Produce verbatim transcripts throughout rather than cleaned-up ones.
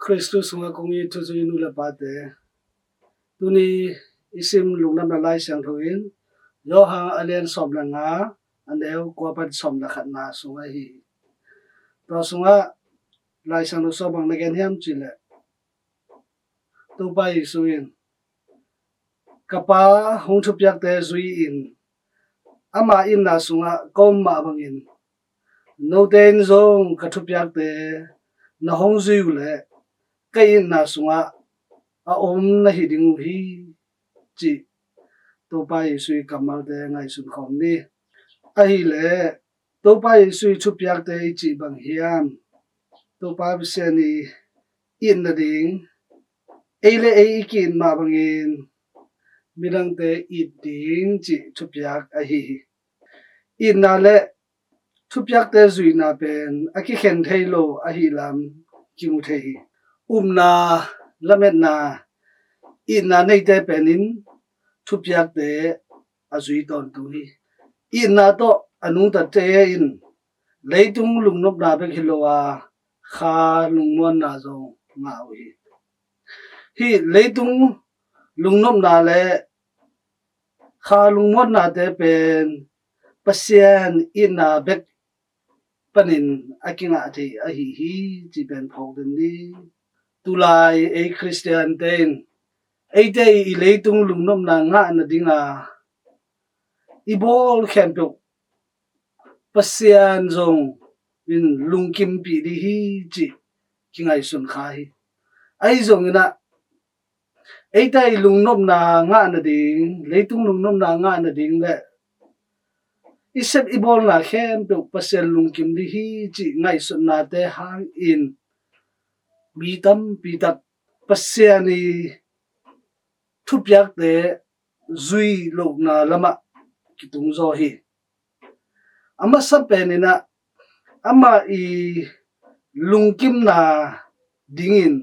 Khristu sungah kong it thuzui nu le pate, tuni i sim lungdamna Lai Siangtho in Johan a lian sawm le nga, a neu kua pan sawm le khatna sung ahi hi. Tua sungah Lai Siangtho sawm bang na gen hiam cih leh, Topa Jesu in, "Ka Pa hong thupiakte zui-in ama itna sungah ka om mah bangin note in zong ka thupiakte na hong zui uh leh ka itna sungah a om na hi ding uh hi," cih Topa Jesu i kammalte ngaihsun khawm ni. Ahileh Topa Jesu i thupiakte i cih bang hiam? Topa Pasian i it nading, ei le ei i ki-it mah bangin midangte it ding cih thupiak ahi hi. Itna le thupiakte zuihna pen a kikhen thei lo ahi lam kimu thei hi. Upna, lametna, itna neite pen in thupiakte a zui tawntung hi. Itna tawh a nungtate in leitung lungnopna bek hi lo a, kha lungmuanna zong ngah uh hi. Hih leitung lungnopna le kha lungmuannate pen Pasian itna bek panin a kingah thei ahi hi, ci pen phawk den ni. Tulai ei Khristiante in eite i leitung lungnopna ngah nadinga i bawl khempeuh Pasian zong in lungkimpih ding hi cih kingaihsun kha hi. Ahi zongin ah eite i lungnopna ngah nading, leitung lungnopna ngah nading le i sep i bawlna khempeuh Pasian lungkim ding hi cih ngaihsutnate hangin mi tampi tak Pasian i thupiakte zui lohna lamah kitung zaw hi. A masa pen in ah ama i lungkimna dingin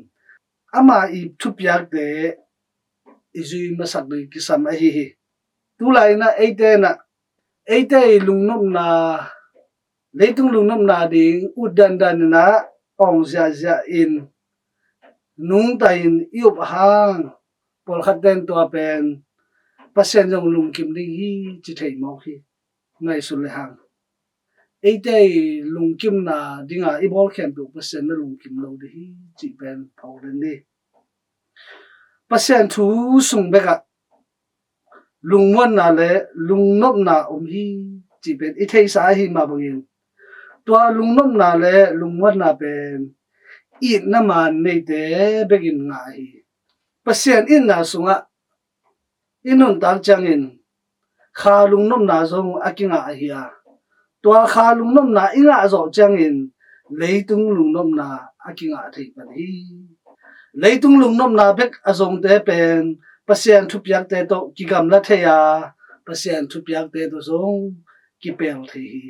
ama i thupiakte i zui masak ding kisam ahi hi. Tulai in ah eite in ah eite i lungnopna, leitung lungnopna ding ut dandan in ah awng ziahziah in nungta in i up hang pawlkhat ten tua pen Pasian zong lungkim ding hi ci thei mawk hi. Ngaihsun le hang eite i lungkimna dinga i bawl khempeuh Pasian na lungkim lo ding hi cih pen phawk den ni. Pasian thu sung bekah lungmuanna le lungnopna om hi cih pen i theisa ahi mah bangin tua lungnopna le lungmuanna pen itna maan neite bekin ngah hi. Pasian itna sungah i nuntak ciangin kha lungnopna zong a kingah ahi a, tua kha lungnopna i ngah zawh ciangin leitung lungnopna a kingah thei pan hi. Leitung lungnopna bek a zongte pen Pasian thupiakte tawh kigamla thei a, Pasian thupiakte tawh zong kipel thei hi.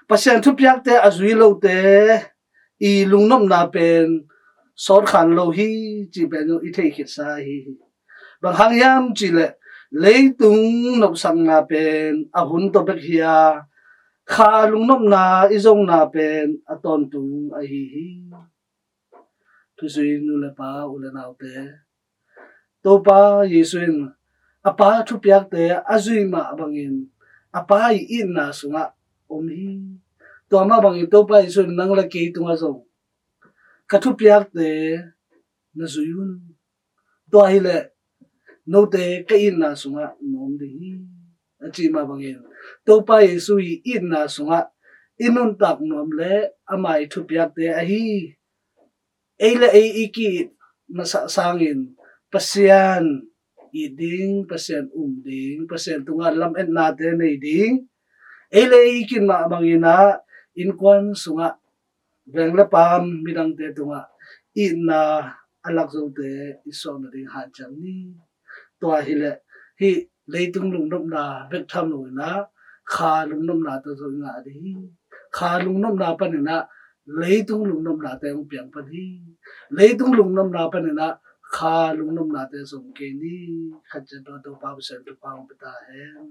Pasian thupiakte a zui lote i lungnopna pen sawt khan lo hi cih pen i thei khitsa ahi hi. Bang hang hiam cih leh leitung nopsakna pen a hun tawh bek hi a, kha lungnopna i zongna pen a tawntung ahi hi. Thuzui nu le pa, u le naute, Topa Jesu in a Pa thupiakte a zui mah bangin a Pa i itna sungah om hi. Tua mah bangin Topa Jesu in nang le kei tungah zong ka thupiakte na zui un. Tua hileh note ka itna sungah na om ding hi, a ci mah bangin Topa Jesu i itna sungah i nuntak nuam le ama i thupiakte ahi ei le ei i ki-it masa sangin Pasian it ding, Pasian um ding, Pasian tungah lametnate nei ding, ei le ei i ki-it mah bangin ah innkuan sungah veng le pam midangte tungah itna a lak zote i suah nading hanciam ni. Tua hileh hih leitung lungnopna bek tham lo in ah kha lungnopna tawh zong i ngah ding hi. Kha lungnopna panin ah leitung lungnopnate hong piang pan hi. Leitung lungnopna panin ah kha lungnopnate zong kei ni. Khat ciat tua Topa Pasian thupha hong pia ta hen.